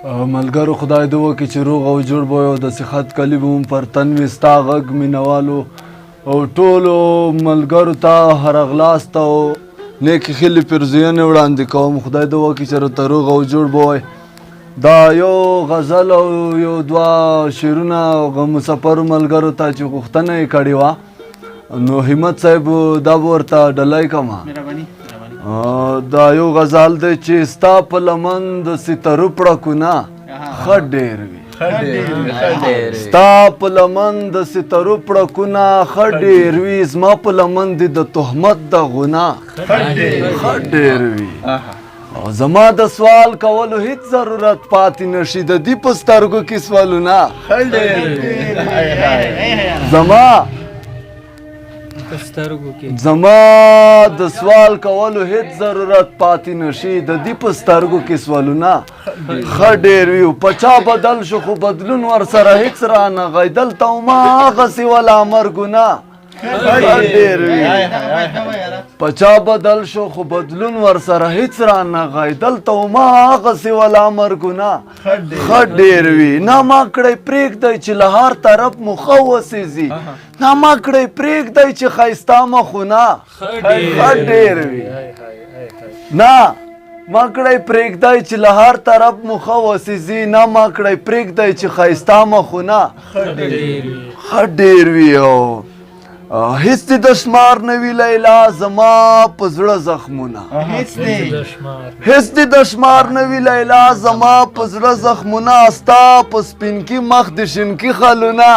ملګرو خدای دې وکړي چې روغ او جوړ به وي او د صحت کلي به هم پر تن وي. ستا غږ مینوالو او ټولو ملګرو ته ښه راغلاست او نیکې هیلې پیرزوینې وړاندې کوم. خدای دې وکړي چې راته روغ او جوړ به وي. دا یو غزل او یو دوه شعرونه هغه مسافرو ملګرو ته چې غوښتنه یې کړې وه، نو همت صاحب دا به ورته ډلای کړم. دا یو غزل دی چې ستا په لمن د سترو پړکونه ښه ډېر وي. ستا په لمن د سترو پړکونه ښه ډېر وي، زما په لمن دي د تهمت دغونه ښه ډېر وي. او زما د سوال کولو هیڅ ضرورت پاتې نشي، د دې په سترګو کې سوالونه ښه ډېر وي. زما د سوال کولو هیڅ ضرورت پاتې نشي، د دې په سترګو کې سوالونه ښه ډېر وي. په چا بدل شو خو بدلون ورسره هیڅ رانغی، دلته ما هغسې ولا مرګونه ښه ډېر وي. په چا بدل شو خو بدلون ورسره هیڅ رانغی، دلته ما هغسې ولا مرګونه ښه ډېر وي. نه ما کړی پرېږدی چې له هر طرف مو ښه وسېځي، نه ما کړی پرېږدی چې ښایسته مخونه ښه ډېر وي. نه ما کړی پرېږدی چې له هر طرف مو ښه وسېځي، نه ما کړی پرېږدی چې ښایسته مخونه ښه ډېر وي. او هیڅ دې د شمار نه وي لیلا زما په زړه زخمونه، هیڅ دې د شمار نه وي لیلا زما په زړه زخمونه، ستا په سپینکي مخ د شینکي خلونه.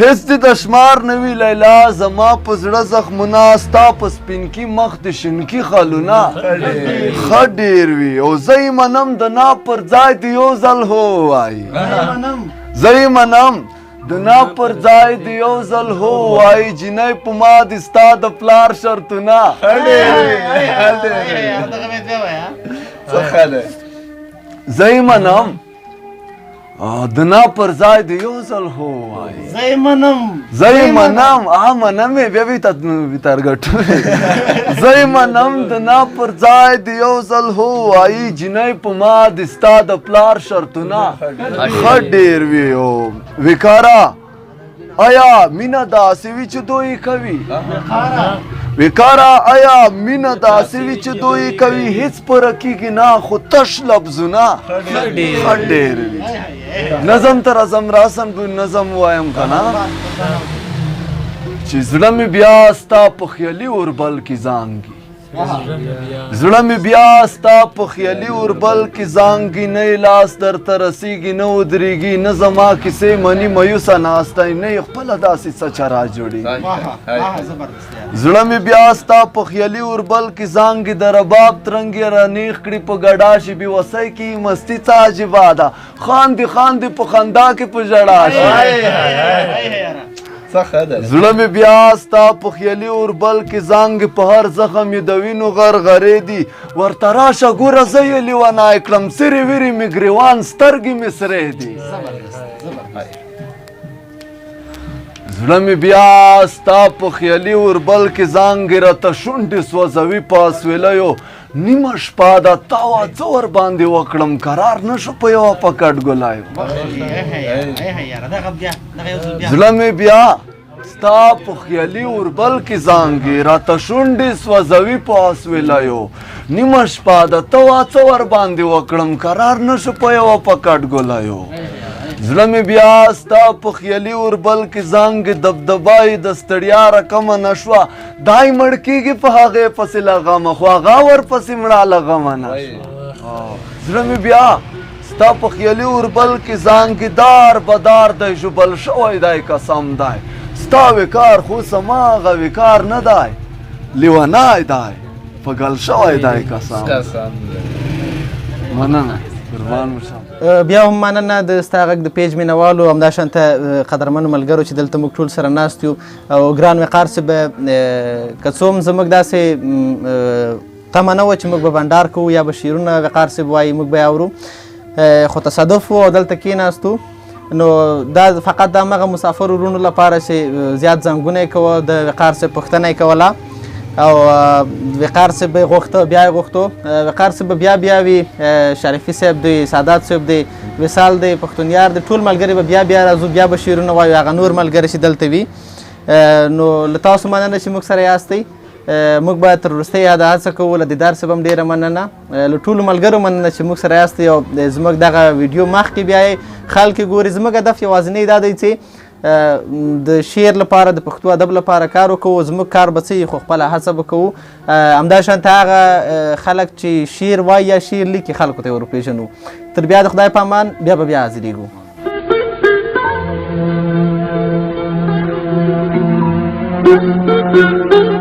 هیڅ دې د شمار نه وي لیلا زما په زړه زخمونه، ستا په سپینکي مخ د شینکي خلونه ښه ډېر وي. او زه یې منم د نا پر ځای د یو ځل هو وایي، زه یې منم د نا پر ځای د یو ځل هو وایي، جینۍ په ما د ستا د پلار شرطونه. زه یې منم د نا پر ځای د یو ځل هو وایي، زه یې منم منم یې بیا به ترګټو. زه یې منم د نا پر ځای د یو ځل هو وایي، جینۍ په ما د ستا د پلار شرطونه ښه ډېر وي. او وکاره آیا مینه داسې وي چې دوی کوي، وکاره آیا مینه داسې وي چې دوی کوي، هیڅ پوره کېږي نه خو تش لفظونه ښه ډېر وي. نظم ته راځم، راسم به نظم وایم که نه، چې زړه مې بیا ستا په خیالي اوربل کې زانګي، زړه مې بیا ستا په خیالي اوربل کې زانګي، نه یې لاس درته رسېږي نه ودرېږي، نه زما کیسې مني مایوسه ناستی، نه یې خپله داسې څه چه را جوړېږي. زړه مې بیا ستا په خیالي اوربل کې زانګي، د رباب ترنګ یې رانیغ کړي په ګډا شي، بې وسۍ کې یې مستي څه عجیبه ده، خاندي خاندي په خندا کې په ژړا شي. زړه مې بیا ستا په خیالي اوربل کې زانګي، په هر زخم یې د وینو غرغرې دي، ورته راشه ګوره زه یې لیونی کړم، څیرې ویرې مې ګریوان سترګې مې سرې دي. زړه مې بیا ستا په خیالي اوربل کې زانګي، راته شونډې سوځوي په اسویلیو، نیمه شپه ده تا وا څه ورباندې وکړم، قرار نه شو په یوه پکټ ګلایو. زړه مې بیا ستا په خیالي اوربل کې زانګي، راته شونډې سوځوي په اسویلیو، نیمه شپه ده ته وا څه ورباندې وکړم، قرار نه شو په یوه پکټ ګلایو. زړه مې بیا ستا په خیالي اوربل کې زانګي، دبدبه یې د ستړیا رقمه نه شوه، دای مړ کېږي په هغې پسې له غمه، خو هغه ورپسې مړه له غمه نه شوه. زړه مې بیا ستا په خیالي اوربل کې زانګي، دار بدار دی ژوبل شوی دی قسم دی، ستا وکار خو سماغه وکار نه دی، لیونی دی پګل شوی دی قسم. مننه، قربان مو شم. بیا هم مننه د ستا غږ د پیج مینوالو، همدا شان ته قدرمنو ملګرو چې دلته موږ ټول سره ناست یو. او ګران وقار صاحب، که څه هم زموږ داسې تمه نه وه چې موږ به بنډار کوو یا به شعرونه وقار صاحب وایي موږ به یې اورو، خو تصادف و او دلته کېناستو. نو دا فقط د همغه مسافر وروڼو لپاره چې زیات زنګونه یې کوه، د وقار صاحب پوښتنه یې کوله. او وقار صاحب به غوښته، بیا یې غوښتو. وقار صاحب به بیا بیا وي، شریفي صاحب دی، سادات صاحب دی، وصال دی، پښتونیار دی، ټول ملګري به بیا بیا راځو، بیا به شعرونه وایو، هغه نور ملګري چې دلته وي. نو له تاسو مننه چې موږ سره یاستئ. موږ به تر وروستۍ حده هڅه کوو. له دیدار صاحب هم ډېره مننه، له ټولو ملګرو مننه چې موږ سره یاستئ او زموږ دغه ویډیو مخکې بیا یې خلک ګوري. زموږ هدف یوازینی دا دی چې د شعر لپاره، د پښتو ادب لپاره کار وکړو. زموږ کار به څه وي، خو خپله هڅه به کوو. همدا شان ته هغه خلک چې شعر وایي یا شعر لیکي خلکو ته یې وروپېژنو. تر بیا د خدای په امان، بیا به بیا حاضرېږو. Thank you.